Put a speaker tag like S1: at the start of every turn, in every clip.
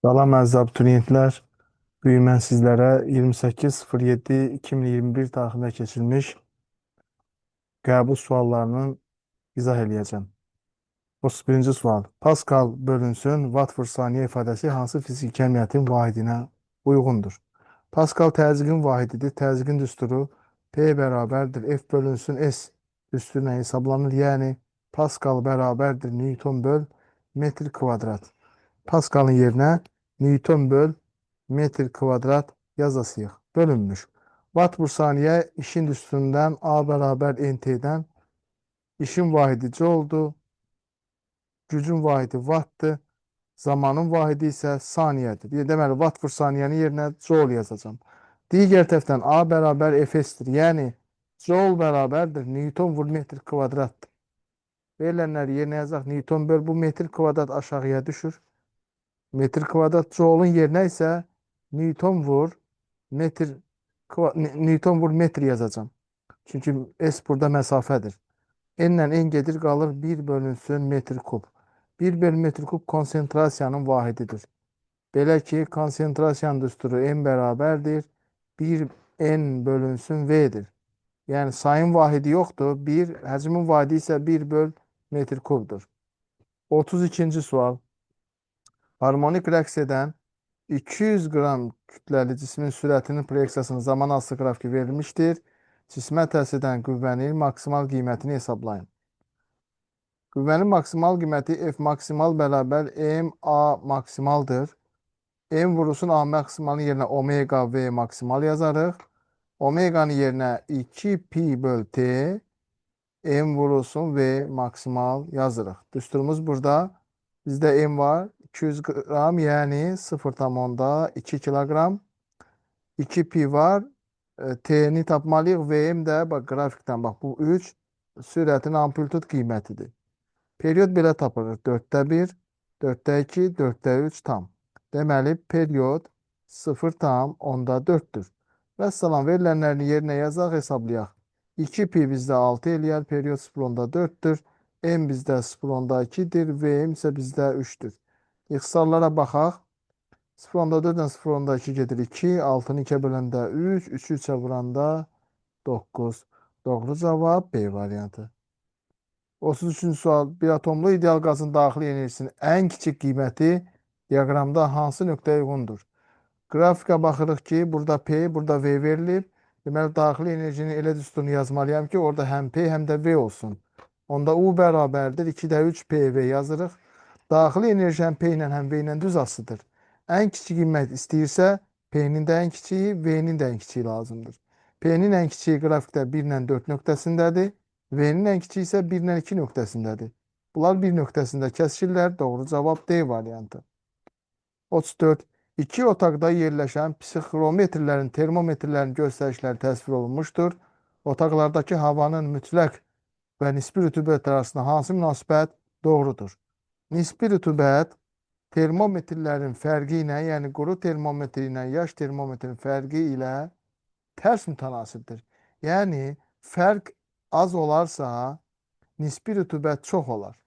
S1: Salam əziz abituriyentlər. Bu gün mən sizlərə 28.07.2021 tarixində keçirilmiş qəbul suallarının izah eləyəcəm. 31-ci sual. Pascal bölünsün watt vur saniyə ifadəsi hansı fiziki kəmiyyətin vahidinə uyğundur? Pascal təzyiqin vahididir. Təzyiqin düsturu P bərabərdir F bölünsün S düsturu ilə hesablanır. Yəni Pascal bərabərdir Newton böl metr kvadrat. Pascalın yerinə Newton böl metr kvadrat yazasıyıq. Bölünmüş. Watt vur saniyə işin düsturundan A bərabər NT-dən işin vahidi Joule-dur. Gücün vahidi wattdır. Zamanın vahidi isə saniyədir. Deməli, watt vur saniyənin yerinə Joule yazacağam. Digər tərəfdən A bərabər Fs-dir. Yəni Joule bərabərdir Newton vur metr kvadratdır. Verilənləri yerinə yazaq. Newton böl bu metr kvadrat aşağıya düşür. Metr kvadrat Joule-un yerinə isə Newton vur metr Newton vur metr yazacağam. Çünki S burada məsafədir. N ilə N gedir qalır 1 bölünsün metr kub. 1 bölü metr kub konsentrasiyanın vahididir. Belə ki, konsentrasiyanın düsturu M bərabərdir 1 N bölünsün V-dir. Yəni sayın vahidi yoxdur. 1, həcmin vahidi isə 1 böl metr kubdur. 32-ci sual. Harmonik rəqs edən 200 qram kütləli cismin sürətinin proyeksiyasının zaman asılı qrafiki verilmişdir. Cismə təsir edən qüvvənin maksimal qiymətini hesablayın. Qüvvənin maksimal qiyməti F maksimal bərabər M A maksimaldır. M vurulsun A maksimalın yerinə omega V maksimal yazarıq. Omeganın yerinə 2 pi böl T M vurulsun V maksimal yazırıq. Düsturumuz burada. Bizdə M var. 200 qram, yəni 0,2 kiloqram. 2 pi var. T-ni tapmalıyıq. VM də bax qrafikdən bax bu 3 sürətin amplitud qiymətidir. Period belə tapılır. 4-də 1, 4-də 2, 4-də 3 tam. Deməli, period 0,4-dür. Vəssalam, verilənlərini yerinə yazaq, hesablayaq. 2 pi bizdə 6 eləyər, period 0,4-dür. M bizdə 0,2-dir, VM isə bizdə 3-dür. İxtisarlara baxaq. 0,4-dən 0,2 gedir 2, 6-nı 2-yə böləndə 3, 3-ü 3-ə vuranda 9. Doğru cavab B variantı. 33-cü sual. Bir atomlu ideal qazın daxili enerjisinin ən kiçik qiyməti diaqramda hansı nöqtəyə uyğundur? Qrafikə baxırıq ki, burada P, burada V verilib. Deməli, daxili enerjinin elə düsturunu yazmalıyam ki, orada həm P, həm də V olsun. Onda U bərabərdir 2-də 3 PV yazırıq. Daxili enerji həm P ilə, həm V ilə düz asılıdır. Ən kiçik qiymət istəyirsə, P-nin də ən kiçiyi, V-nin də ən kiçiyi lazımdır. P-nin ən kiçiyi qrafikdə 1 ilə 4 nöqtəsindədir. V-nin ən kiçiyi isə 1 ilə 2 nöqtəsindədir. Bunlar 1 nöqtəsində kəsişirlər. Doğru cavab D variantı. 34. İki otaqda yerləşən psixrometrlərin, termometrlərin göstərişləri təsvir olunmuşdur. Otaqlardakı havanın mütləq və nisbi rütubət arasında hansı münasibət doğrudur? Nisbi rütubət termometrlərin fərqi ilə, yəni quru termometr ilə yaş termometrin fərqi ilə tərs mütənasibdir. Yəni fərq az olarsa nisbi rütubət çox olar.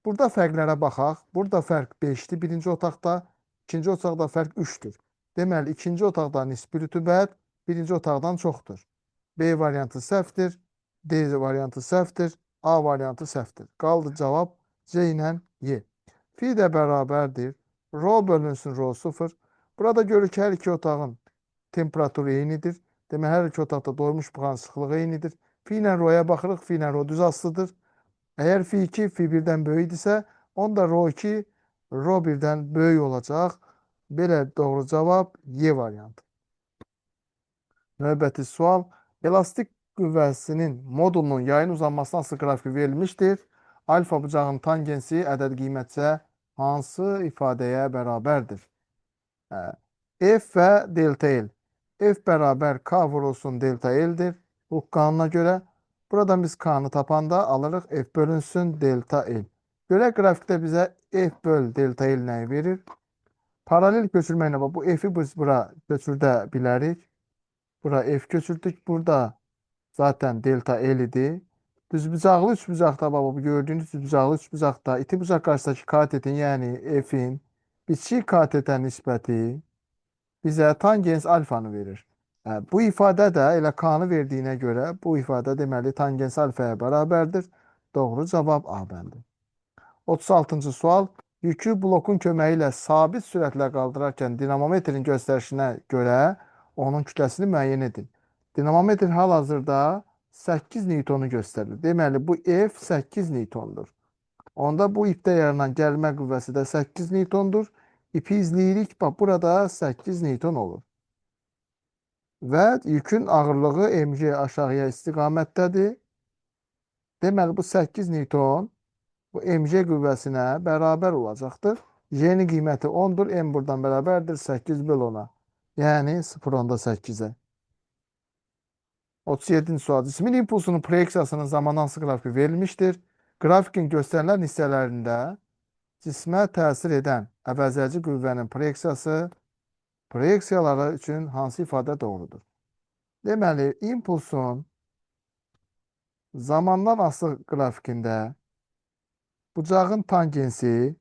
S1: Burada fərqlərə baxaq. Burada fərq 5-dir birinci otaqda, ikinci otaqda fərq 3-dür. Deməli, ikinci otaqda nisbi rütubət birinci otaqdan çoxdur. B variantı səhvdir, D variantı səhvdir, A variantı səhvdir. Qaldı cavab C ilə Y. Fi də bərabərdir. Rho bölünsün rho 0. Burada görür ki, hər iki otağın temperaturu eynidir. Demək, hər iki otaqda doymuş buxarın sıxlığı eynidir. Fi ilə rho-ya baxırıq. Fi ilə rho düz asılıdır. Əgər fi 2 fi 1-dən böyükdürsə, onda rho 2 rho 1-dən böyük olacaq. Belə doğru cavab Y variantı. Növbəti sual. Elastik qüvvəsinin modulunun yayın uzanmasına asılı qrafiki verilmişdir. Alfa bucağının tangensi ədəd qiymətcə hansı ifadəyə bərabərdir? F və delta L. F bərabər K vurulsun delta L-dir. Bu qanuna görə. Buradan biz K-nı tapanda alırıq F bölünsün delta L. Görək qrafikdə bizə F böl delta L nəyi verir? Paralel köçürməklə bax, bu F-i biz bura köçürdə bilərik. Bura F köçürdük. Burada zaten delta L idi. Düzbucaqlı üçbucaqda bax, bu gördüyünüz düzbucaqlı üçbucaqda iti bucaq qarşısındakı katetin, yəni F-in Bitişik KTT nisbəti bizə tangens alfanı verir. Bu ifadə də elə K-nı verdiyinə görə bu ifadə deməli tangens alfaya bərabərdir. Doğru cavab A bəndi. 36-cı sual. Yükü blokun köməyi ilə sabit sürətlə qaldırarkən dinamometrin göstərişinə görə onun kütləsini müəyyən edin. Dinamometr hal-hazırda 8 Newtonu göstərir. Deməli, bu F 8 Newtondur. Onda bu ipdə yaranan gəlmə qüvvəsi də 8 Newtondur. İpi izləyirik. Bax, burada 8 Newton olur. Və yükün ağırlığı mg aşağıya istiqamətdədir. Deməli, bu 8 Newton bu mg qüvvəsinə bərabər olacaqdır. G-nin qiyməti 10-dur. M buradan bərabərdir 8 böl 10-a. Yəni 0,8-ə. 37-ci sual. Cismin impulsunun proyeksiyasının zamandan qrafiki verilmişdir. Qrafikin göstərilən hissələrində cismə təsir edən əvəzedici qüvvənin proyeksiyası proyeksiyaları üçün hansı ifadə doğrudur? Deməli, impulsun zamandan asılı qrafikində bucağın tangensi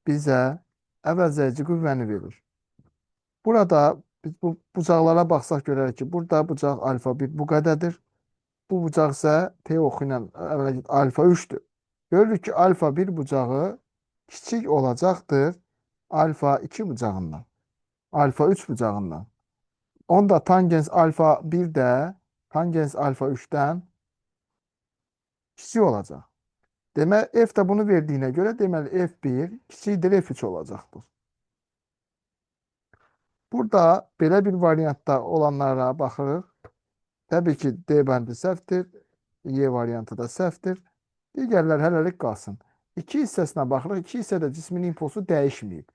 S1: bizə əvəzedici qüvvəni verir. Burada biz bu bucaqlara baxsaq görərik ki, burada bucaq alfa 1 bu qədərdir. Bu bucaq isə T oxu ilə alfa 3-dür. Görürük ki, alfa 1 bucağı kiçik olacaqdır alfa 2 bucağından. Alfa 3 bucağından. Onda tangens alfa 1 də tangens alfa 3-dən kiçik olacaq. Demək, F də bunu verdiyinə görə, deməli F1 kiçikdir F3 olacaqdır. Burada belə bir variantda olanlara baxırıq. Təbii ki, D bəndi səhvdir, Y variantı da səhvdir. Digərlər hələlik qalsın. İki hissəsinə baxırıq. İki hissədə cismin impulsu dəyişməyib.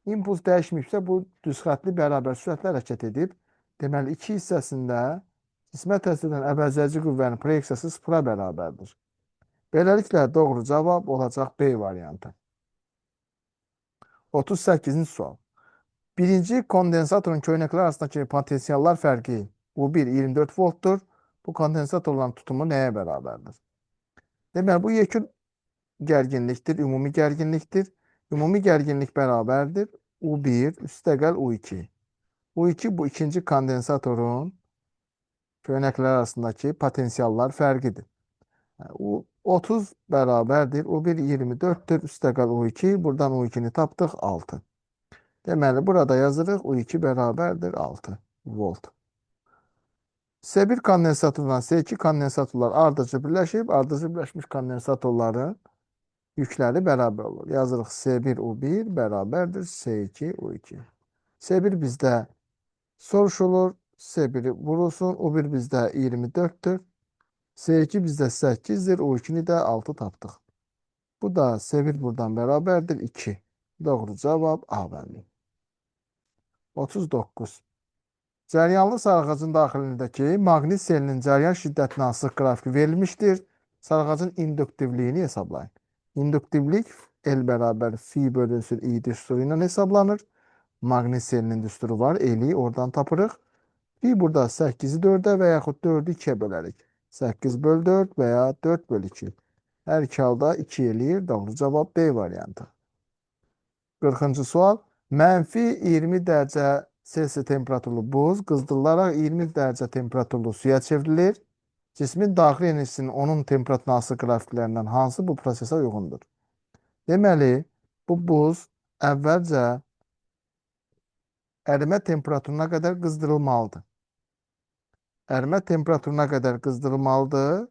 S1: İmpuls dəyişməyibsə, bu düz xəttli bərabər sürətlə hərəkət edib. Deməli, iki hissəsində cismə təsir edən əvəzedici qüvvənin proyeksiyası sıfıra bərabərdir. Beləliklə, doğru cavab olacaq B variantı. 38-ci sual. Birinci kondensatorun köynəklər arasındakı potensiallar fərqi U1 24 voltdur. Bu kondensatorların tutumu nəyə bərabərdir? Deməli, bu yekun gərginlikdir, ümumi gərginlikdir. Ümumi gərginlik bərabərdir U1 üstəgəl U2. U2 bu ikinci kondensatorun köynəklər arasındakı potensiallar fərqidir. U30 bərabərdir. U1 24-dür. Üstəgəl U2. Buradan U2-ni tapdıq 6. Deməli, burada yazırıq U2 bərabərdir 6 volt. S1 kondensatorla S2 kondensatorlar ardıcıl birləşib, ardıcıl birləşmiş kondensatorların yükləri bərabər olur. Yazırıq S1 U1 bərabərdir S2 U2. S1 bizdə soruşulur. S1 vurulsun. U1 bizdə 24-dür. S2 bizdə 8-dir. U2-ni də 6 tapdıq. Bu da S1 buradan bərabərdir 2. Doğru cavab A bəndi. 39. Cəryanlı sarğacın daxilindəki maqnit selinin cəryan şiddətinə asılı qrafiki verilmişdir. Sarğacın induktivliyini hesablayın. İnduktivlik L bərabər fi bölünsün I düsturu ilə hesablanır. Maqnit selinin düsturu var. L-i oradan tapırıq. Fi burada 8-i 4-ə və yaxud 4-ü 2-yə bölərik. 8 böl 4 və ya 4 böl 2. Hər iki halda 2 eləyir. Doğru cavab B variantı. 40-cı sual. Mənfi 20 dərəcə Selsi temperaturlu buz qızdırılaraq 20 dərəcə temperaturlu suya çevrilir. Cismin daxili enerjisinin onun temperaturuna asılı qrafiklərindən hansı bu prosesə uyğundur? Deməli, bu buz əvvəlcə ərimə temperaturuna qədər qızdırılmalıdır. Ərimə temperaturuna qədər qızdırılmalıdır.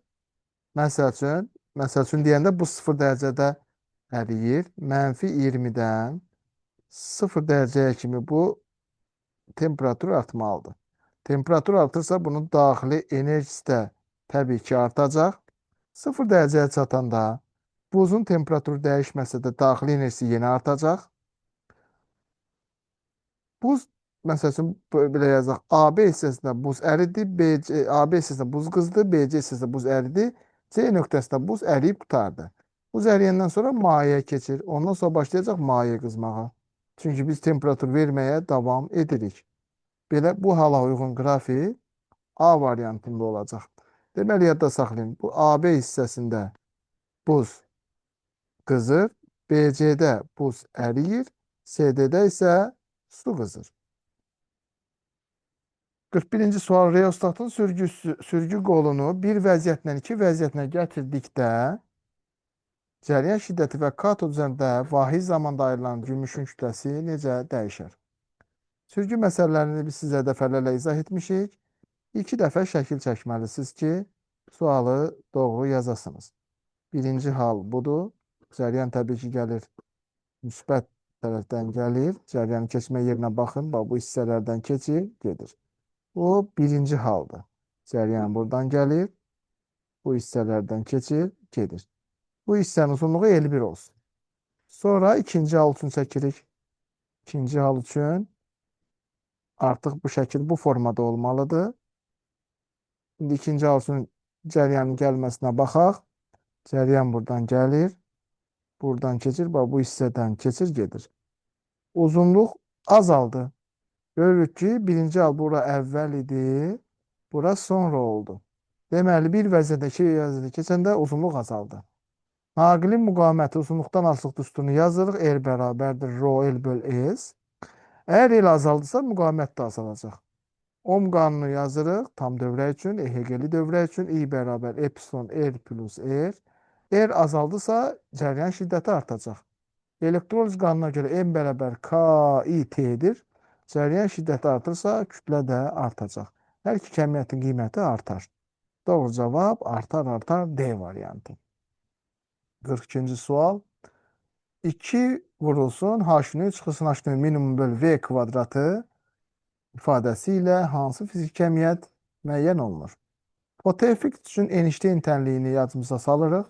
S1: Məsəl üçün deyəndə bu 0 dərəcədə əriyir. Mənfi 20-dən 0 dərəcəyə kimi bu temperatur artmalıdır. Temperatur artırsa bunun daxili enerjisi də təbii ki artacaq. 0 dərəcəyə çatanda buzun temperaturu dəyişməsə də daxili enerjisi yenə artacaq. Buz, məsəl üçün belə yazaq, AB hissəsində buz əridi, BC, AB hissəsində buz qızdı, BC hissəsində buz əridi, C nöqtəsində buz əriyib qurtardı. Buz əriyəndən sonra mayeyə keçir. Ondan sonra başlayacaq maye qızmağa. Çünki biz temperatur verməyə davam edirik. Belə bu hala uyğun qrafik A variantında olacaq. Deməli, yadda saxlayın. Bu AB hissəsində buz qızır, BC-də buz əriyir, CD-də isə su qızır. 41-ci sual reostatın sürgü qolunu bir vəziyyətlə iki vəziyyətinə gətirdikdə cəryan şiddəti və katod üzərində vahid zamanda ayrılan gümüşün kütləsi necə dəyişər? Sürgü məsələlərini biz sizə dəfələrlə izah etmişik. İki dəfə şəkil çəkməlisiniz ki, sualı doğru yazasınız. Birinci hal budur. Cəryan təbii ki, gəlir, müsbət tərəfdən gəlir. Cəryanın keçmə yerinə baxın, bax, bu hissələrdən keçir, gedir. Bu birinci haldır. Cəryan buradan gəlir, bu hissələrdən keçir, gedir. Bu hissənin uzunluğu L1 olsun. Sonra ikinci hal üçün çəkirik. İkinci hal üçün artıq bu şəkil bu formada olmalıdır. İndi ikinci hal üçün cəryanın gəlməsinə baxaq. Cəryan buradan gəlir, buradan keçir, bax, bu hissədən keçir, gedir. Uzunluq azaldı. Görürük ki, birinci hal bura əvvəl idi, bura sonra oldu. Deməli, bir vəziyyətə, iki vəziyyətə keçəndə uzunluq azaldı. Naqilin müqaviməti uzunluqdan asılıq düsturunu yazırıq. R bərabərdir rho L böl S. Əgər L azaldısa, müqavimət də azalacaq. Ohm qanunu yazırıq tam dövrə üçün, EHG-li dövrə üçün I bərabər epsilon R plus R. R azaldısa, cəryan şiddəti artacaq. Elektroliz qanununa görə M bərabər K I T-dir. Cəryan şiddəti artırsa, kütlə də artacaq. Hər iki kəmiyyətin qiyməti artar. Doğru cavab artar, artar D variantı. 42-ci sual. 2 vurulsun H nü çıxılsın H nü minimum böl V kvadratı ifadəsi ilə hansı fiziki kəmiyyət müəyyən olunur? Fotoeffekt üçün Einstein tənliyini yadımıza salırıq.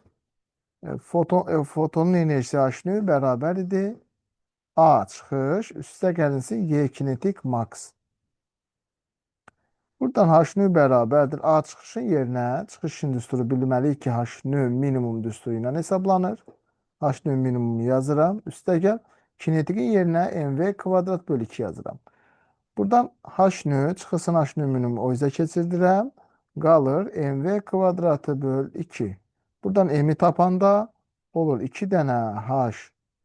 S1: Fotonun enerjisi H nü bərabər idi. A çıxış, üstə gəlinsin Y kinetik max. Buradan H nü bərabərdir. A çıxışın yerinə çıxışın düsturu bilməliyik ki, H nü minimum düsturu ilə hesablanır. H nü minimumu yazıram. Üstə gəl. Kinetikin yerinə MV kvadrat bölü 2 yazıram. Buradan H nü çıxılsın H nü minimumu o yüzə keçirdirəm. Qalır MV kvadratı böl 2. Buradan M-i tapanda olur 2 dənə H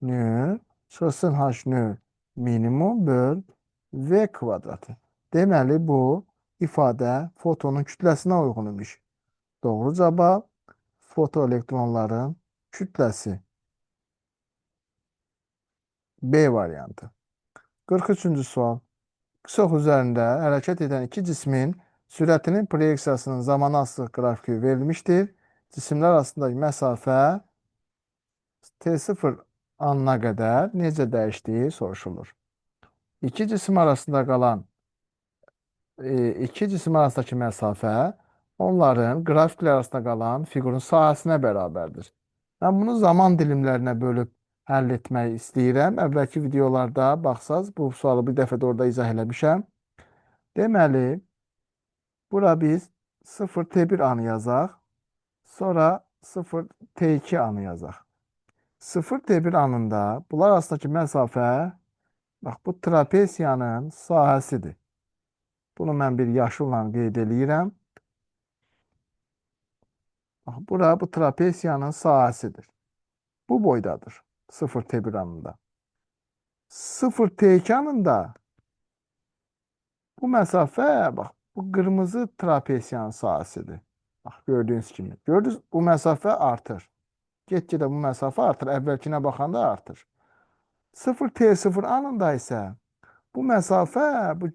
S1: nü çıxılsın H nü minimum böl V kvadratı. Deməli, bu ifadə fotonun kütləsinə uyğun imiş. Doğru cavab fotoelektronların kütləsi. B variantı. 43-cü sual. Qısa ox üzərində hərəkət edən iki cismin sürətinin proyeksiyasının zamana asılıq qrafiki verilmişdir. Cisimlər arasındakı məsafə T0 anına qədər necə dəyişdiyi soruşulur. İki cisim arasında qalan iki cisim arasındakı məsafə onların qrafiklər arasında qalan fiqurun sahəsinə bərabərdir. Mən bunu zaman dilimlərinə bölüb həll etmək istəyirəm. Əvvəlki videolarda baxsaz, bu sualı bir dəfə də orada izah eləmişəm. Deməli, bura biz 0 T1 anı yazaq. Sonra 0 T2 anı yazaq. 0 T1 anında bunlar arasındakı məsafə, bax, bu trapesiyanın sahəsidir. Bunu mən bir yaşılla qeyd eləyirəm. Bax, bura bu trapesiyanın sahəsidir. Bu boydadır. 0 T1 anında. 0 T2 anında bu məsafə, bax, bu qırmızı trapesiyanın sahəsidir. Bax, gördüyünüz kimi. Gördünüz, bu məsafə artır. Get-gedə bu məsafə artır. Əvvəlkinə baxanda artır. 0 T0 anında isə bu məsafə bu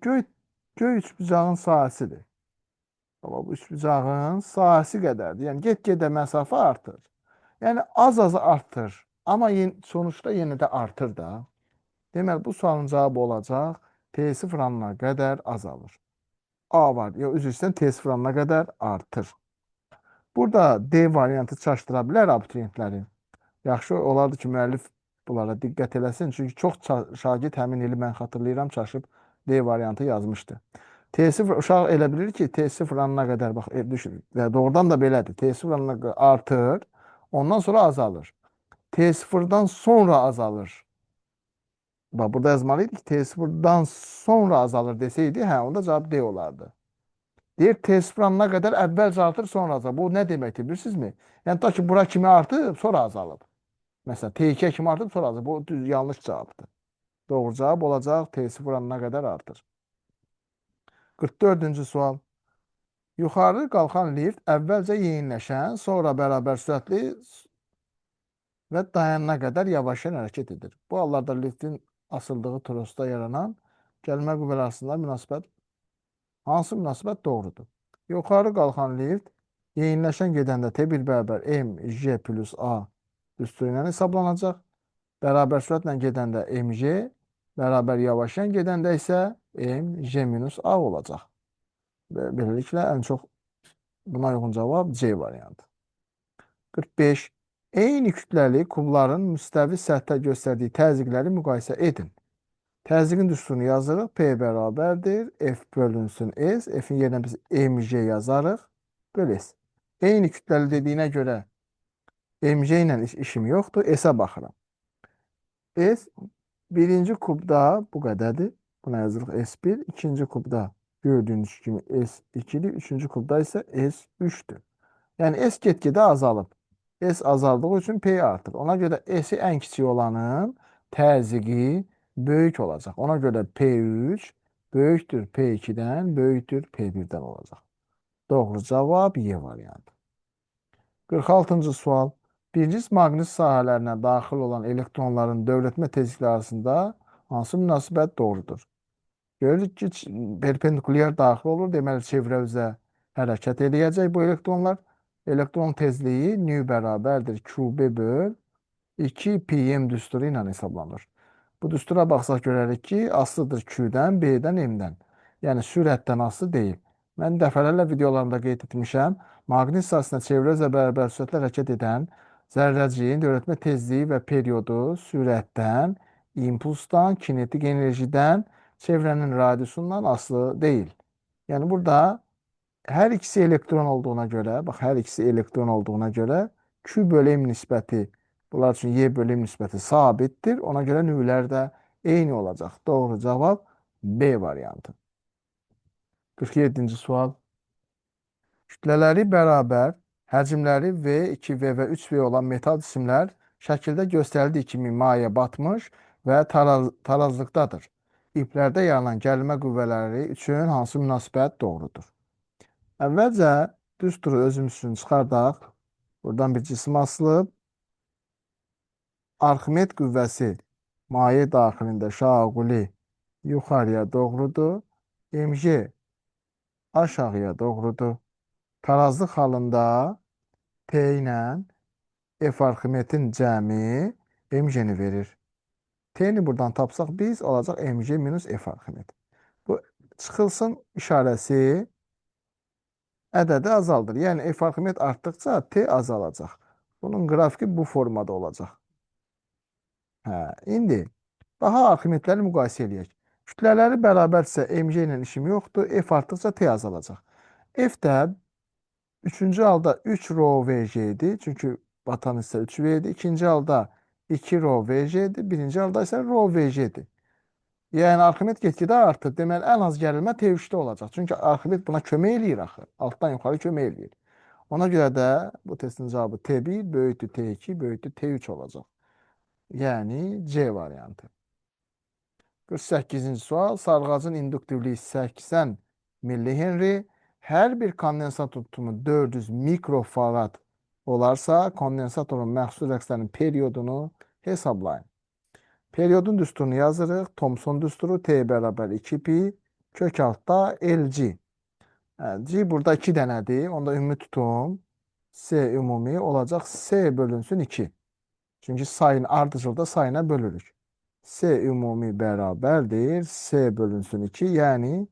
S1: göy üçbucağın sahəsidir. Baba, bu üçbucağın sahəsi qədərdir. Yəni, get-gedə məsafə artır. Yəni, az-az artır. Amma sonuçda yenə də artır da. Deməli, bu sualın cavabı olacaq T0 anına qədər azalır. A var. Yox, üzr istəyirəm, T0 anına qədər artır. Burada D variantı çaşdıra bilər abituriyentləri. Yaxşı olardı ki, müəllif bunlara diqqət eləsin. Çünki çox şagird həmin ili mən xatırlayıram, çaşıb D variantı yazmışdı. T0 uşaq elə bilir ki, T0 anına qədər, bax, düşün, və doğrudan da belədir. T0 anına qədər artır, ondan sonra azalır. T0-dan sonra azalır. Bax, burada yazmalıydı ki, T0-dan sonra azalır deseydi, hə, onda cavab D olardı. Deyir, T0 anına qədər əvvəlcə artır, sonra azalır. Bu nə deməkdir, bilirsinizmi? Yəni, ta ki, bura kimi artıb, sonra azalıb. Məsələn, T2 kimi artıb, sonra azalıb. Bu düz yanlış cavabdır. Doğru cavab olacaq T0 nə qədər artır. 44-cü sual. Yuxarı qalxan lift əvvəlcə yeyinləşən, sonra bərabər sürətli və dayanana qədər yavaşyan hərəkət edir. Bu hallarda liftin asıldığı trosda yaranan gəlmə qüvvələri arasında münasibət hansı münasibət doğrudur? Yuxarı qalxan lift yeyinləşən gedəndə T1 bərabər mg plus A düsturu ilə hesablanacaq. Bərabər sürətlə gedəndə mg, bərabər yavaşyan gedəndə isə mg minus A olacaq. Və beləliklə ən çox buna uyğun cavab C variantı. 45. Eyni kütləli kubların müstəvi səthə göstərdiyi təzyiqləri müqayisə edin. Təzyiqin düsturunu yazırıq. P bərabərdir. F bölünsün S. F-in yerinə biz mg yazarıq. Böl S. Eyni kütləli dediyinə görə mg ilə işim yoxdur. S-ə baxıram. S birinci kubda bu qədərdir. Buna yazırıq S1. İkinci kubda gördüyünüz kimi S2'dir. Üçüncü kubda isə S3'dür. Yəni S get-gedə azalıb. S azaldığı üçün P artır. Ona görə S-i ən kiçik olanın təzyiqi böyük olacaq. Ona görə P3 böyükdür P2-dən, böyükdür P1-dən olacaq. Doğru cavab Y variantı. 46-cı sual. Birinci maqnit sahələrinə daxil olan elektronların dövrətmə tezlikləri arasında hansı münasibət doğrudur? Görürük ki, perpendikulyar daxil olur. Deməli, çevrə üzə hərəkət eləyəcək bu elektronlar. Elektron tezliyi nü bərabərdir QB böl 2 pi m düsturu ilə hesablanır. Bu düstura baxsaq görərik ki, asılıdır Q-dən, B-dən, M-dən. Yəni sürətdən asılı deyil. Mən dəfələrlə videolarımda qeyd etmişəm. Maqnit sahəsinə çevrə üzə bərabər sürətlə hərəkət edən zərrəciyin dövrətmə tezliyi və periodu sürətdən, impulsdan, kinetik enerjidən, çevrənin radiusundan asılı deyil. Yəni burada hər ikisi elektron olduğuna görə, bax hər ikisi elektron olduğuna görə Q bölü M nisbəti, bunlar üçün Y bölü M nisbəti sabitdir. Ona görə nüvlər də eyni olacaq. Doğru cavab B variantı. 47-ci sual. Kütlələri bərabər, həcmləri V, 2V və 3V olan metal cisimlər şəkildə göstərildiyi kimi maye batmış və tarazlıqdadır. İplərdə yaranan gərilmə qüvvələri üçün hansı münasibət doğrudur? Əvvəlcə düsturu özümüz üçün çıxardaq. Buradan bir cisim asılıb. Arximed qüvvəsi maye daxilində şaquli yuxarıya doğrudur. MG aşağıya doğrudur. Tarazlıq halında T ilə F Arximedin cəmi MG-ni verir. T-ni buradan tapsaq biz olacaq MG minus F Arximed. Bu çıxılsın işarəsi ədədi azaldır. Yəni F Arximed artdıqca T azalacaq. Bunun qrafiki bu formada olacaq. Hə, indi daha Arximedləri müqayisə eləyək. Kütlələri bərabərsə MG ilə işim yoxdur. F artdıqca T azalacaq. F də üçüncü halda 3 rho VG idi. Çünki batan hissə 3V idi. İkinci halda 2 rho VG idi. Birinci halda isə rho VG-dir. Yəni Arximed get-gedə artır. Deməli, ən az gərilmə T3-də olacaq. Çünki Arximed buna kömək eləyir axı. Altdan yuxarı kömək eləyir. Ona görə də bu testin cavabı T1 böyükdür T2 böyükdür T3 olacaq. Yəni C variantı. 48-ci sual. Sarğacın induktivliyi 80 millihenri. Hər bir kondensator tutumu 400 mikrofarad olarsa, kondensatorun məxsus rəqslərinin periodunu hesablayın. Periodun düsturunu yazırıq. Thomson düsturu T bərabər 2 pi kök altda LG. G burada 2 dənədir. Onda ümumi tutum S ümumi olacaq S bölünsün 2. Çünki sayın ardıcılda sayına bölürük. S ümumi bərabərdir. S bölünsün 2, yəni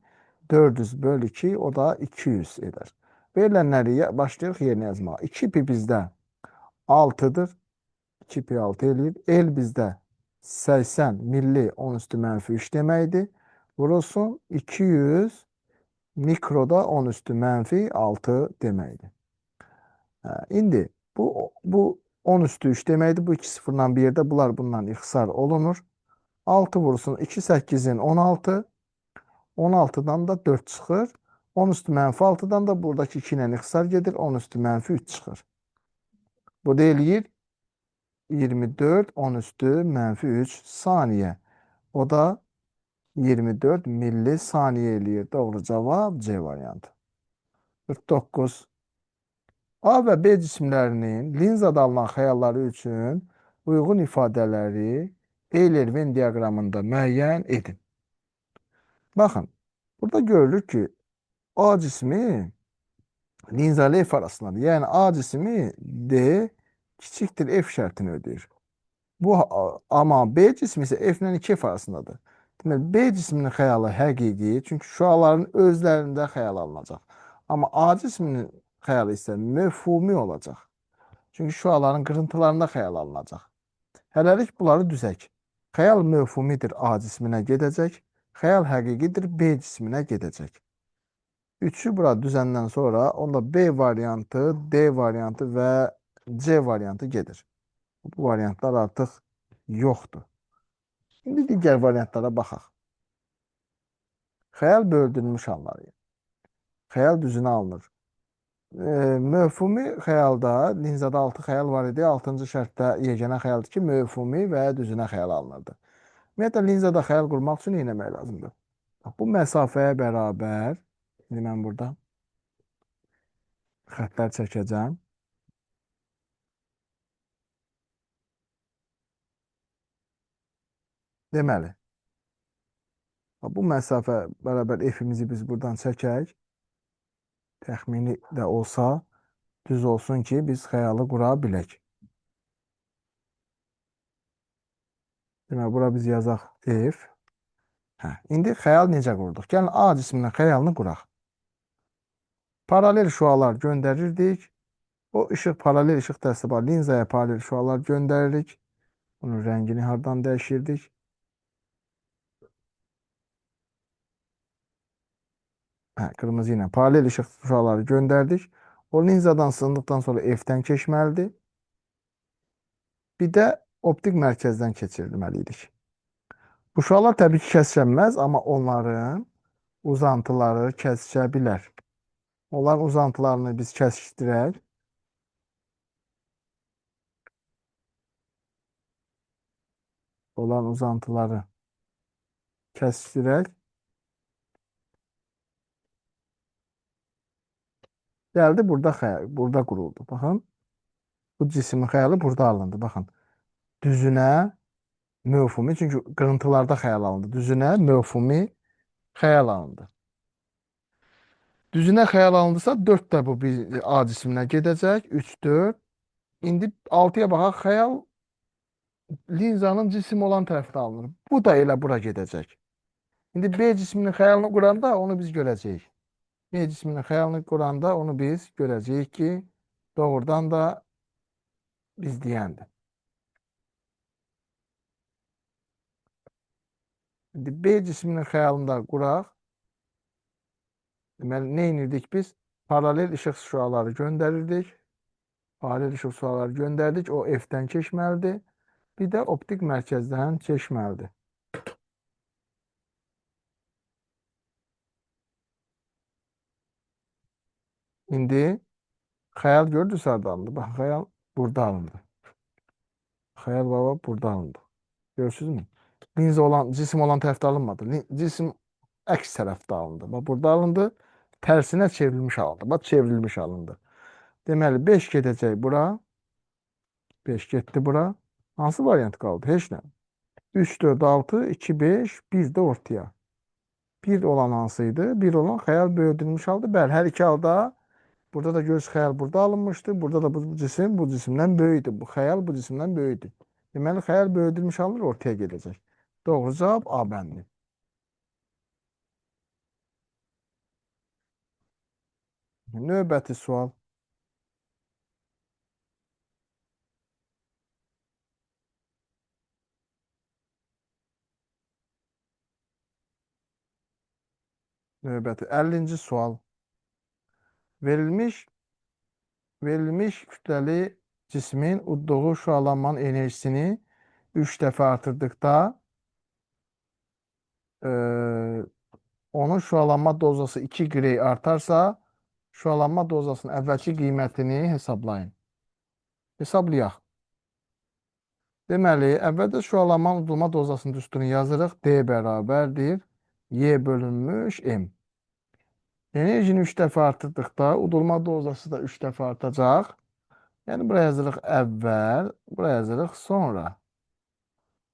S1: 400 böl 2, o da 200 edər. Verilənləri başlayırıq yerinə yazmağa. 2 pi bizdə 6-dır. 2 pi 6 eləyir. L bizdə 80 milli 10 üstü mənfi 3 deməkdir. Vurulsun 200 mikroda 10 üstü mənfi 6 deməkdir. Hə, indi bu 10 üstü 3 deməkdir. Bu iki sıfırla bir yerdə bunlar bundan ixtisar olunur. 6 vurulsun 2 8-in 16. 16-dan da 4 çıxır. 10 üstü mənfi 6-dan da buradakı 2 ilə ixtisar gedir. 10 üstü mənfi 3 çıxır. Bu da eləyir 24 10 üstü mənfi 3 saniyə. O da 24 millisaniyə eləyir. Doğru cavab C variantı. 49. A və B cisimlərinin linzada alınan xəyalları üçün uyğun ifadələri Euler-Venn diaqramında müəyyən edin. Baxın, burada görülür ki, A cismi linza ilə F arasındadır. Yəni A cismi D kiçikdir F şərtini ödəyir. Bu, amma B cismi isə F ilə 2F arasındadır. Deməli, B cisminin xəyalı həqiqi, çünki şüaların özlərində xəyal alınacaq. Amma A cisminin xəyalı isə məfhumi olacaq. Çünki şüaların qırıntılarında xəyal alınacaq. Hələlik bunları düzək. Xəyal məfhumidir, A cisminə gedəcək. Xəyal həqiqidir, B cisminə gedəcək. Üçü bura düzəndən sonra onda B variantı, D variantı və C variantı gedir. Bu variantlar artıq yoxdur. İndi digər variantlara baxaq. Xəyal böldürülmüş alınır. Xəyal düzünə alınır. Məfhumi xəyalda, linzada 6 xəyal var idi. 6-cı şərtdə yeganə xəyaldır ki, məfhumi və düzünə xəyal alınırdı. Ümumiyyətlə, linzada xəyal qurmaq üçün nə etmək lazımdır? Bax, bu məsafəyə bərabər, indi mən burada xəttlər çəkəcəm. Deməli, bax, bu məsafə bərabər F-imizi biz buradan çəkək. Təxmini də olsa, düz olsun ki, biz xəyalı qura bilək. Deməli, bura biz yazaq F. İndi xəyal necə qurduq? Gəlin, A cisminin xəyalını quraq. Paralel şüalar göndərirdik. O işıq, paralel işıq dəsti var. Linzaya paralel şüalar göndəririk. Bunun rəngini hardan dəyişirdik? Qırmızı ilə paralel işıq şüaları göndərdik. O linzadan sındıqdan sonra F-dən keçməlidir. Bir də optik mərkəzdən keçirilməliydik. Bu şüalar təbii ki, kəsişənməz, amma onların uzantıları kəsişə bilər. Onların uzantılarını biz kəsişdirək. Onların uzantıları kəsişdirək. Gəldi, burada xəyal, burada quruldu. Baxın, bu cismin xəyalı burada alındı. Baxın, düzünə məfhumi, çünki qırıntılarda xəyal alındı. Düzünə məfhumi xəyal alındı. Düzünə xəyal alındısa, 4 də bu bir A cisminə gedəcək. 3, 4. İndi 6-ya baxaq, xəyal linzanın cisim olan tərəfdə alınır. Bu da elə bura gedəcək. İndi B cisminin xəyalını quranda onu biz görəcəyik. B cisminin xəyalını quranda onu biz görəcəyik ki, doğrudan da biz deyəndir. İndi B cisminin xəyalını da quraq. Deməli, nə edirdik biz? Paralel işıq şüaları göndərirdik. Paralel işıq şüaları göndərdik. O F-dən keçməlidir. Bir də optik mərkəzdən keçməlidir. İndi xəyal gördünüz harda alındı? Bax, xəyal burada alındı. Xəyal baba burada alındı. Görürsünüzmü? Linza olan, cisim olan tərəfdə alınmadı. Cisim əks tərəfdə alındı. Bax, burada alındı. Tərsinə çevrilmiş alındı. Bax, çevrilmiş alındı. Deməli, 5 gedəcək bura. 5 getdi bura. Hansı variant qaldı? Heç nə. 3, 4, 6, 2, 5, 1 də ortaya. 1 olan hansıydı? 1 olan xəyal böyüdülmüş haldı. Bəli, hər iki halda burada da görürsünüz, xəyal burada alınmışdı. Burada da bu cisim bu cisimdən böyükdür. Bu xəyal bu cisimdən böyükdür. Deməli, xəyal böyüdülmüş alınır, ortaya gedəcək. Doğru cavab A bəndi. Növbəti sual. Növbəti 50-ci sual. Verilmiş kütləli cismin udduğu şüalanmanın enerjisini 3 dəfə artırdıqda, onun şüalanma dozası 2 Gray artarsa, şüalanma dozasının əvvəlki qiymətini hesablayın. Hesablayaq. Deməli, əvvəldə şüalanmanın udulma dozasının düsturunu yazırıq. D bərabərdir Y bölünmüş M. Enerjini 3 dəfə artırdıqda udulma dozası da 3 dəfə artacaq. Yəni, buraya yazırıq əvvəl, buraya yazırıq sonra.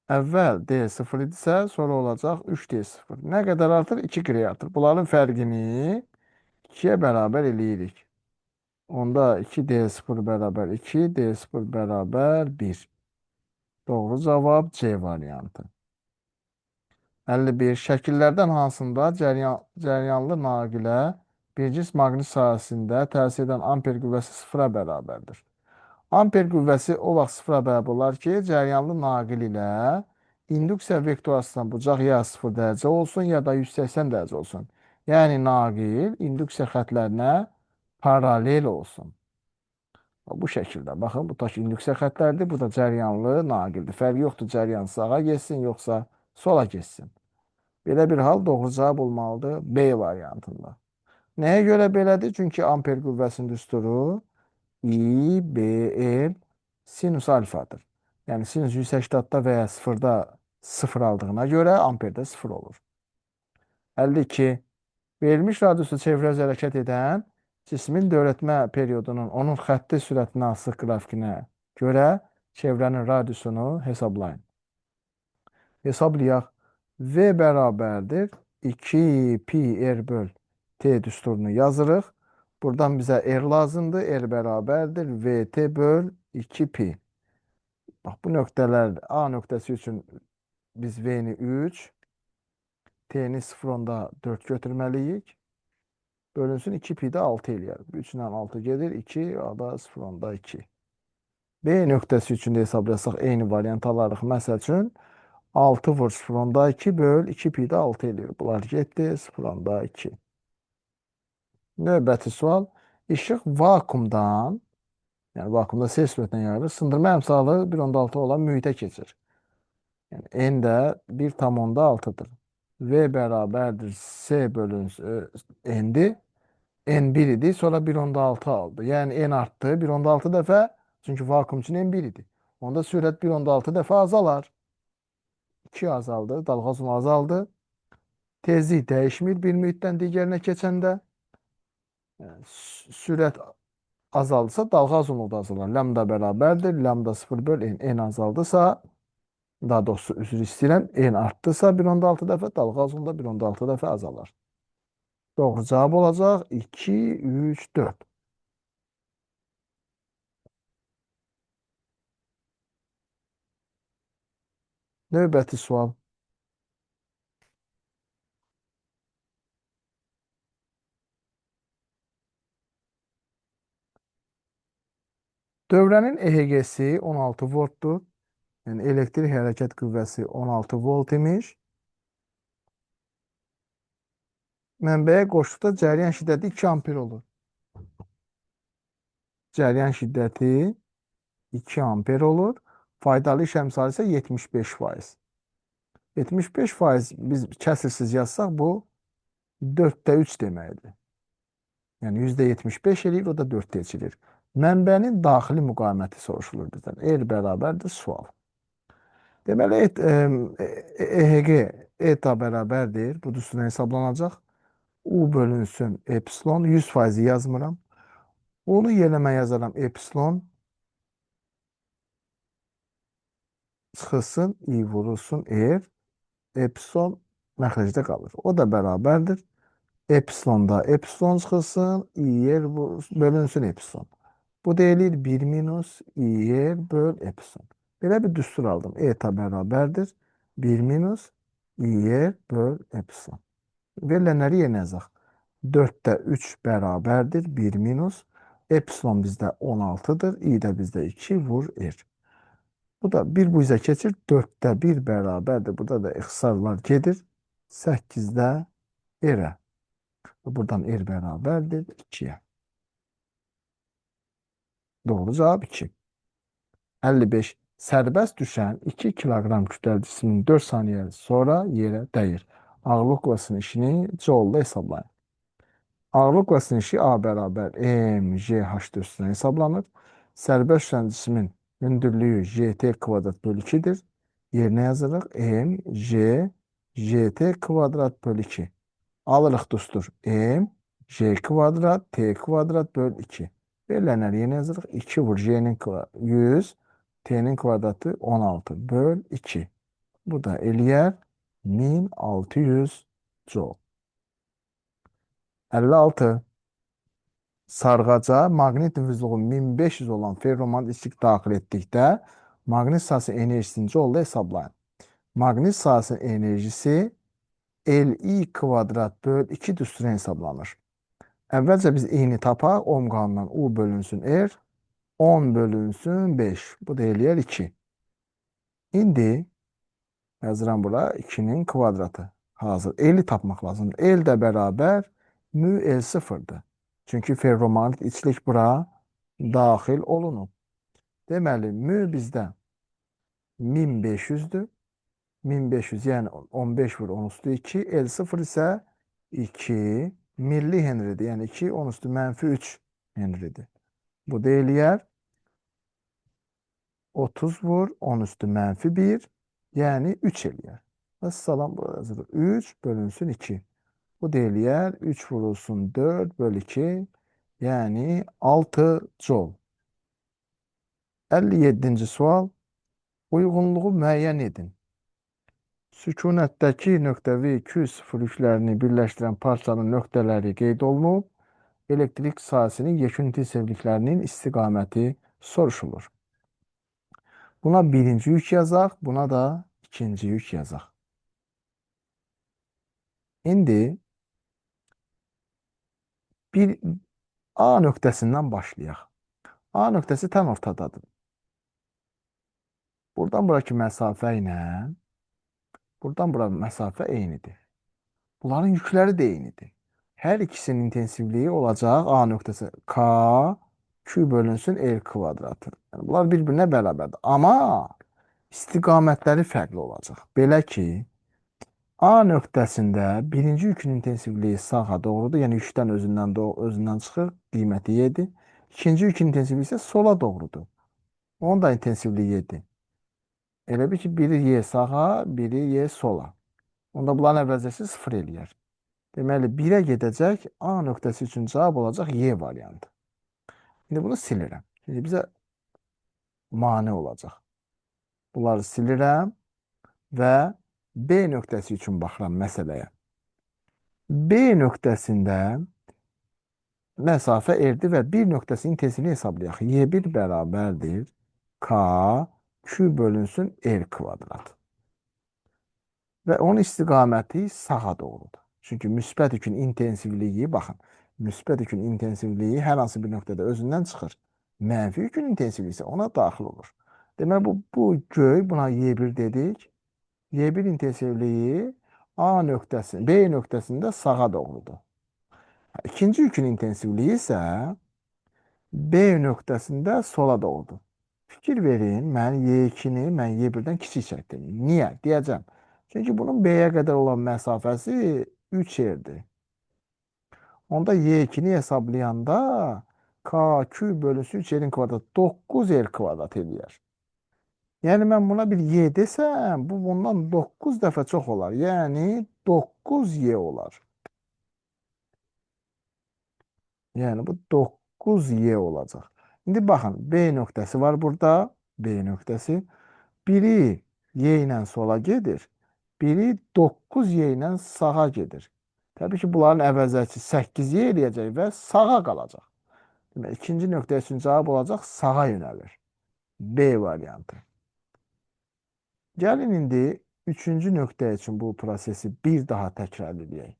S1: Əvvəl D0 idisə, sonra olacaq 3D0. Nə qədər artır? 2 qrey artır. Bunların fərqini 2-yə bərabər eləyirik. Onda 2D0 bərabər 2, D0 bərabər 1. Doğru cavab C variantı. 51. Şəkillərdən hansında cəryanlı naqilə bir cins maqnit sahəsində təsir edən amper qüvvəsi sıfıra bərabərdir? Amper qüvvəsi o vaxt sıfıra bərabər olar ki, cəryanlı naqil ilə induksiya vektoru arasından bucaq ya 0 dərəcə olsun, ya da 180 dərəcə olsun. Yəni, naqil induksiya xətlərinə paralel olsun. Bu şəkildə. Baxın, bu taş induksiya xətləridir, bu da cəryanlı naqildir. Fərqi yoxdur, cəryan sağa getsin, yoxsa sola getsin. Belə bir hal doğru cavab olmalıdır B variantında. Nəyə görə belədir? Çünki amper qüvvəsinin düsturu I, B, L sinus alfadır. Yəni, sinus 180-da və ya 0-da 0 aldığına görə amperdə 0 olur. 52. Verilmiş radiusda çevrəz hərəkət edən cismin dövrətmə periodunun onun xətti sürətinə asıq qrafikinə görə çevrənin radiusunu hesablayın. Hesablayaq. V bərabərdir 2 pi r böl T düsturunu yazırıq. Buradan bizə R lazımdır. R bərabərdir VT böl 2 pi. Bax, bu nöqtələr A nöqtəsi üçün biz V-ni 3, T-ni 0,4 götürməliyik. Bölünsün 2 pi də 6 eləyər. 3 ilə 6 gedir. 2, A da 0,2. B nöqtəsi üçün də hesablasaq eyni variant alarıq. Məsəl üçün 6 vur 0,2 böl 2 pi də 6 eləyir. Bunlar getdi 0,2. Növbəti sual. İşıq vakuumdan, yəni vakuumda ses sürətinə yayılır, sındırma əmsalı 1,6 olan mühitə keçir. Yəni N də 1,6-dır. V bərabərdir S bölünsün N-dir. N 1 idi, sonra 1,6 aldı. Yəni N artdı 1,6 dəfə, çünki vakuum üçün N 1 idi. Onda sürət 1,6 dəfə azalar. 2 azaldı, dalğa uzunluğu azaldı. Tezlik dəyişmir bir mühitdən digərinə keçəndə. Yəni, sürət azaldısa dalğa uzunluğu da azalar. Lambda bərabərdir. Lambda 0 böl N. N azaldısa, daha doğrusu üzr istəyirəm, N artdısa 1,6 dəfə, dalğa uzunluğu da 1,6 dəfə azalar. Doğru cavab olacaq 2, 3, 4. Növbəti sual. Dövrənin EHG-si 16 voltdur. Yəni elektrik hərəkət qüvvəsi 16 volt imiş. Mənbəyə qoşduqda cəryan şiddəti 2 amper olur. Cəryan şiddəti 2 amper olur. Faydalı iş əmsalı isə 75%. 75% biz kəsirsiz yazsaq bu 4-də 3 deməkdir. Yəni %75 eləyir, o da 4-də eləyir. Mənbənin daxili müqaviməti soruşulur bizdən. R bərabərdir sual. Deməli, EHG eta bərabərdir. Bu düsturla hesablanacaq. U bölünsün epsilon. 100% yazmıram. Onu yerinə mən yazaram epsilon. Çıxılsın, I vurulsun R. Epsilon məxrəcdə qalır. O da bərabərdir. Epsilonda epsilon çıxılsın, I R bölünsün epsilon. Bu deyilir 1 minus I R böl epsilon. Belə bir düstur aldım. Eta bərabərdir. 1 minus I R böl epsilon. Verilənləri yerinə yazaq. 4-də 3 bərabərdir. 1 minus. Epsilon bizdə 16-dır. I də bizdə 2 vur R. Bu da 1 bu üzə keçir. 4-də 1 bərabərdir. Burada da ixtisarlar gedir. 8-də R-ə. Buradan R bərabərdir 2-yə. Doğru cavab 2. 55. Sərbəst düşən 2 kiloqram kütləli cismin 4 saniyə sonra yerə dəyir. Ağırlıq qüvvəsinin işini Joule-la hesablayın. Ağırlıq qüvvəsinin işi A bərabər M, J, H üstünə hesablanır. Sərbəst düşən cismin Hündürlüyü JT kvadrat bölü 2-dir. Yerinə yazırıq. M, J, JT kvadrat bölü 2. Alırıq düstur. M, J kvadrat, T kvadrat bölü 2. Verilənlər yerinə yazırıq. 2 vur J'nin 100, T'nin kvadratı 16 böl 2. Bu da eləyər 1600 joule. 56. Sarğaca maqnit nüfuzluğu 1500 olan ferromagnet içlik daxil etdikdə maqnit sahəsi enerjisini joule hesablayın. Maqnit sahəsinin enerjisi Li kvadrat böl 2 düsturuna hesablanır. Əvvəlcə biz i-ni tapaq. Ohm qanundan U bölünsün R. 10 bölünsün 5. Bu da eləyər 2. İndi yazıram bura 2-nin kvadratı. Hazır. L-i tapmaq lazımdır. L də bərabər mü L sıfırdır. Çünki ferromagnet içlik bura daxil olunub. Deməli, mü bizdə 1500-dür. 1500, yəni 15 vur 10 üstü 2. L sıfır isə 2 milli Henry'dir. Yəni 2 10 üstü mənfi 3 Henry'dir. Bu da eləyər 30 vur 10 üstü mənfi 1, yəni 3 eləyər. Vəssalam, burada yazılır. 3 bölünsün 2. Bu da eləyər 3 vurulsun 4 bölü 2, yəni 6 joule. 57-ci sual. Uyğunluğu müəyyən edin. Sükunətdəki nöqtə V Q0 yüklərini birləşdirən parçanın nöqtələri qeyd olunub. Elektrik sahəsinin yekun intensivliklərinin istiqaməti soruşulur. Buna birinci yük yazaq, buna da ikinci yük yazaq. İndi bir A nöqtəsindən başlayaq. A nöqtəsi tam ortadadır. Buradan burakı məsafə ilə buradan bura məsafə eynidir. Bunların yükləri də eynidir. Hər ikisinin intensivliyi olacaq A nöqtəsi K, Q bölünsün R kvadratı. Yəni, bunlar bir-birinə bərabərdir. Amma istiqamətləri fərqli olacaq. Belə ki, A nöqtəsində birinci yükün intensivliyi sağa doğrudur. Yəni yükdən özündən çıxır, qiyməti 7. İkinci yükün intensivliyi isə sola doğrudur. Onun da intensivliyi 7. Elə bil ki, biri Y sağa, biri Y sola. Onda bunların əvvəlcəsi 0 eləyər. Deməli, 1-ə gedəcək A nöqtəsi üçün cavab olacaq Y variantı. İndi bunu silirəm. Şimdi bizə mane olacaq. Bunları silirəm və B nöqtəsi üçün baxıram məsələyə. B nöqtəsində məsafə R-dir və 1 nöqtəsinin intensivliyini hesablayaq. Y1 bərabərdir K, Q bölünsün R kvadrat. Və onun istiqaməti sağa doğrudur. Çünki müsbət yükün intensivliyi, baxın, müsbət yükün intensivliyi hər hansı bir nöqtədə özündən çıxır. Mənfi yükün intensivliyi isə ona daxil olur. Deməli, bu göy, buna Y1 dedik. Y1 intensivliyi A nöqtəsi, B nöqtəsində sağa doğrudur. İkinci yükün intensivliyi isə B nöqtəsində sola doğrudur. Fikir verin, mən Y2-ni mən Y1-dən kiçik çəkdim. Niyə? Deyəcəm. Çünki bunun B-yə qədər olan məsafəsi 3 R-dir. Onda Y2-ni hesablayanda KQ bölünsün 3 R-in kvadratı 9 R kvadrat eləyər. Yəni mən buna bir Y desəm, bu bundan 9 dəfə çox olar. Yəni 9Y olar. Yəni bu 9Y olacaq. İndi baxın, B nöqtəsi var burada. B nöqtəsi. Biri Y ilə sola gedir. Biri 9Y ilə sağa gedir. Təbii ki, bunların əvəzəçi 8Y eləyəcək və sağa qalacaq. Demək, ikinci nöqtə üçün cavab olacaq sağa yönəlir. B variantı. Gəlin indi üçüncü nöqtə üçün bu prosesi bir daha təkrar edək.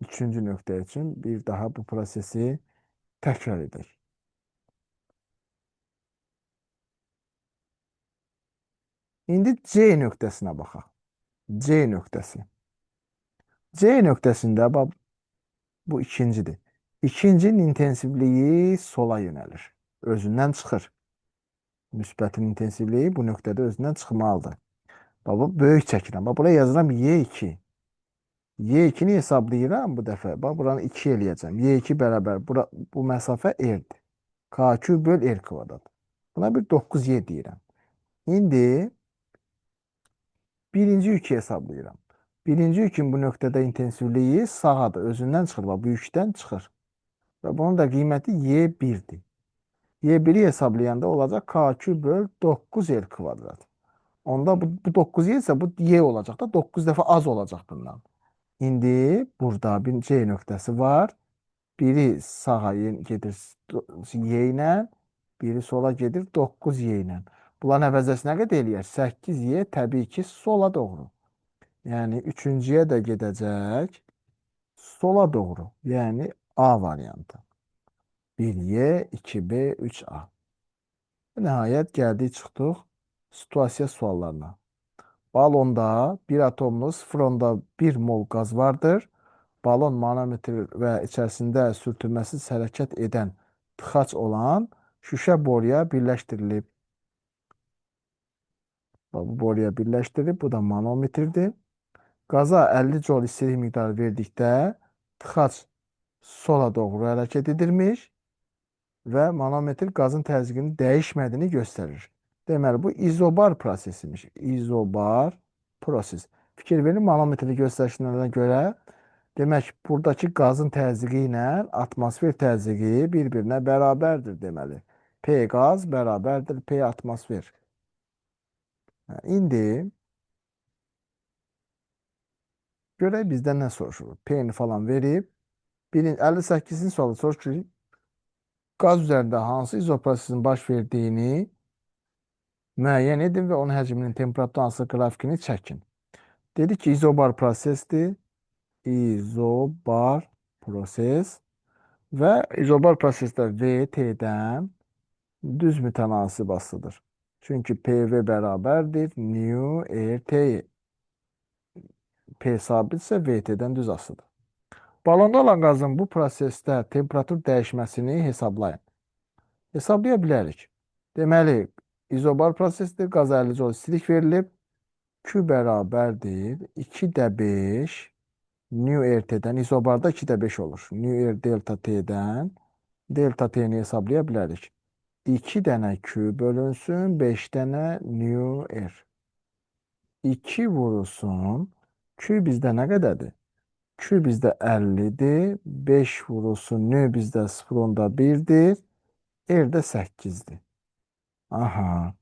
S1: Üçüncü nöqtə üçün bir daha bu prosesi təkrar edək. İndi C nöqtəsinə baxaq. C nöqtəsi. C nöqtəsində bax, bu ikincidir. İkincinin intensivliyi sola yönəlir. Özündən çıxır. Müsbətin intensivliyi bu nöqtədə özündən çıxmalıdır. Bax, bu böyük çəkirəm. Bax, buraya yazıram Y2. Y2-ni hesablayıram bu dəfə. Bax, buranı 2 eləyəcəm. Y2 bərabər. Bu məsafə R-dir. KQ böl R kvadrat. Buna bir 9Y deyirəm. İndi birinci yükü hesablayıram. Birinci yükün bu nöqtədə intensivliyi sağadır, özündən çıxır, bax, bu yükdən çıxır. Və bunun da qiyməti Y1-dir. Y1-i hesablayanda olacaq KQ böl 9R kvadrat. Onda bu 9Y isə bu Y olacaq da 9 dəfə az olacaq bundan. İndi burada bir C nöqtəsi var. Biri sağa gedir Y ilə, biri sola gedir 9Y ilə. Bunların əvəzəsi nə qədər eləyər? 8Y təbii ki sola doğru. Yəni üçüncüyə də gedəcək sola doğru. Yəni A variantı. 1Y, 2B, 3A. Nəhayət gəldik çıxdıq situasiya suallarına. Balonda bir atomlu 0,1 mol qaz vardır. Balon manometr və içərisində sürtünməsiz hərəkət edən tıxac olan şüşə boruya birləşdirilib. Bu boruya birləşdirilib. Bu da manometrdir. Qaza 50 joule istilik miqdarı verdikdə tıxac sola doğru hərəkət edirmiş və manometr qazın təzyiqinin dəyişmədiyini göstərir. Deməli, bu izobar prosesimiş. İzobar proses. Fikir verin, manometri göstərişlərinə görə demək, buradakı qazın təzyiqi ilə atmosfer təzyiqi bir-birinə bərabərdir deməli. P qaz bərabərdir P atmosfer. İndi görək bizdən nə soruşur. P-ni falan verib. 58-ci sualı soruşur ki, qaz üzərində hansı izoprosesin baş verdiyini müəyyən edin və onun həcminin temperatur hansı qrafikini çəkin. Dedi ki, izobar prosesdir. İzobar proses və izobar prosesdə V T-dən düz mütənasib asılıdır. Çünki PV bərabərdir nu R T. P sabitsə VT-dən düz asılıdır. Balonda olan qazın bu prosesdə temperatur dəyişməsini hesablayın. Hesablaya bilərik. Deməli, izobar prosesdir. Qaza 50 joule istilik verilib. Q bərabərdir 2,5 nu RT-dən. İzobarda 2,5 olur. Nu R delta T-dən delta T-ni hesablaya bilərik. 2 dənə Q bölünsün 5 dənə nu R. 2 vurulsun. Q bizdə nə qədərdir? Q bizdə 50-dir. 5 vurulsun. N bizdə 0,1-dir. R də 8-dir. Aha.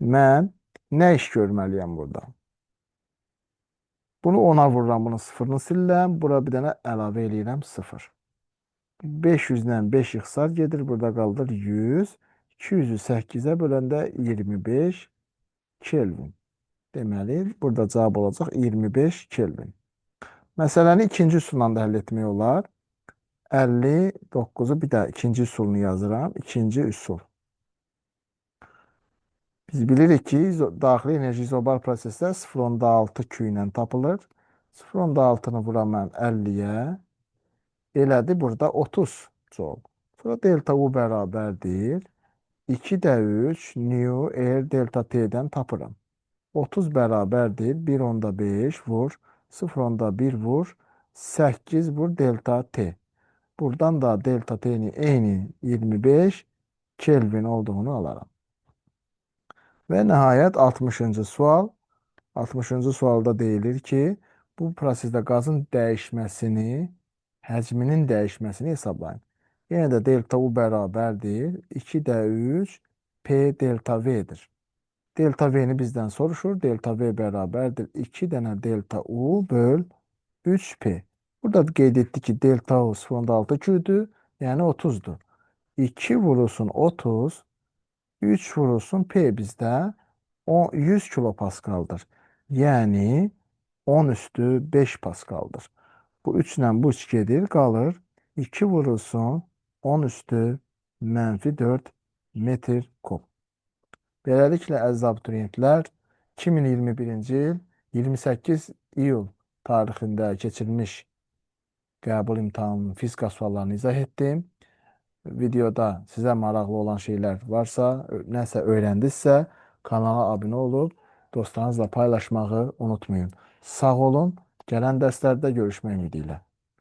S1: Mən nə iş görməliyəm burada? Bunu 10-a vururam, bunun sıfırını silirəm. Bura bir dənə əlavə eləyirəm 0. 500 ilə 5 ixtisar gedir. Burada qaldır 100. 200-ü 8-ə böləndə 25 Kelvin. Deməli, burada cavab olacaq 25 Kelvin. Məsələni ikinci üsulla da həll etmək olar. 59-u bir də ikinci üsulunu yazıram. İkinci üsul. Biz bilirik ki, daxili enerji izobar prosesdə 0,6 Q ilə tapılır. 0,6-nı vuram mən 50-yə. Elədi burada 30 joule. Sonra delta U bərabərdir. 2,3 nu R delta T-dən tapıram. 30 bərabərdir 1,5 vur 0,1 vur 8 vur delta T. Buradan da delta T-ni eyni 25 Kelvin olduğunu alaram. Və nəhayət 60-cı sual. 60-cı sualda deyilir ki, bu prosesdə qazın dəyişməsini, həcminin dəyişməsini hesablayın. Yenə də delta U bərabərdir 2,3 P delta V-dir. Delta V-ni bizdən soruşur. Delta V bərabərdir 2 dənə delta U böl 3P. Burada qeyd etdi ki, delta U 0,6 Q-dür, yəni 30-dur. 2 vurulsun 30, 3 vurulsun P bizdə 100 kilopaskaldır. Yəni 10 üstü 5 paskaldır. Bu 3 ilə bu 3 gedir, qalır 2 vurulsun 10 üstü mənfi 4 metr kub. Beləliklə, əziz abituriyentlər, 2021-ci il 28 iyul tarixində keçirilmiş qəbul imtahanının fizika suallarını izah etdim. Videoda sizə maraqlı olan şeylər varsa, nəsə öyrəndinizsə, kanala abunə olub dostlarınızla paylaşmağı unutmayın. Sağ olun, gələn dərslərdə görüşmək ümidi ilə.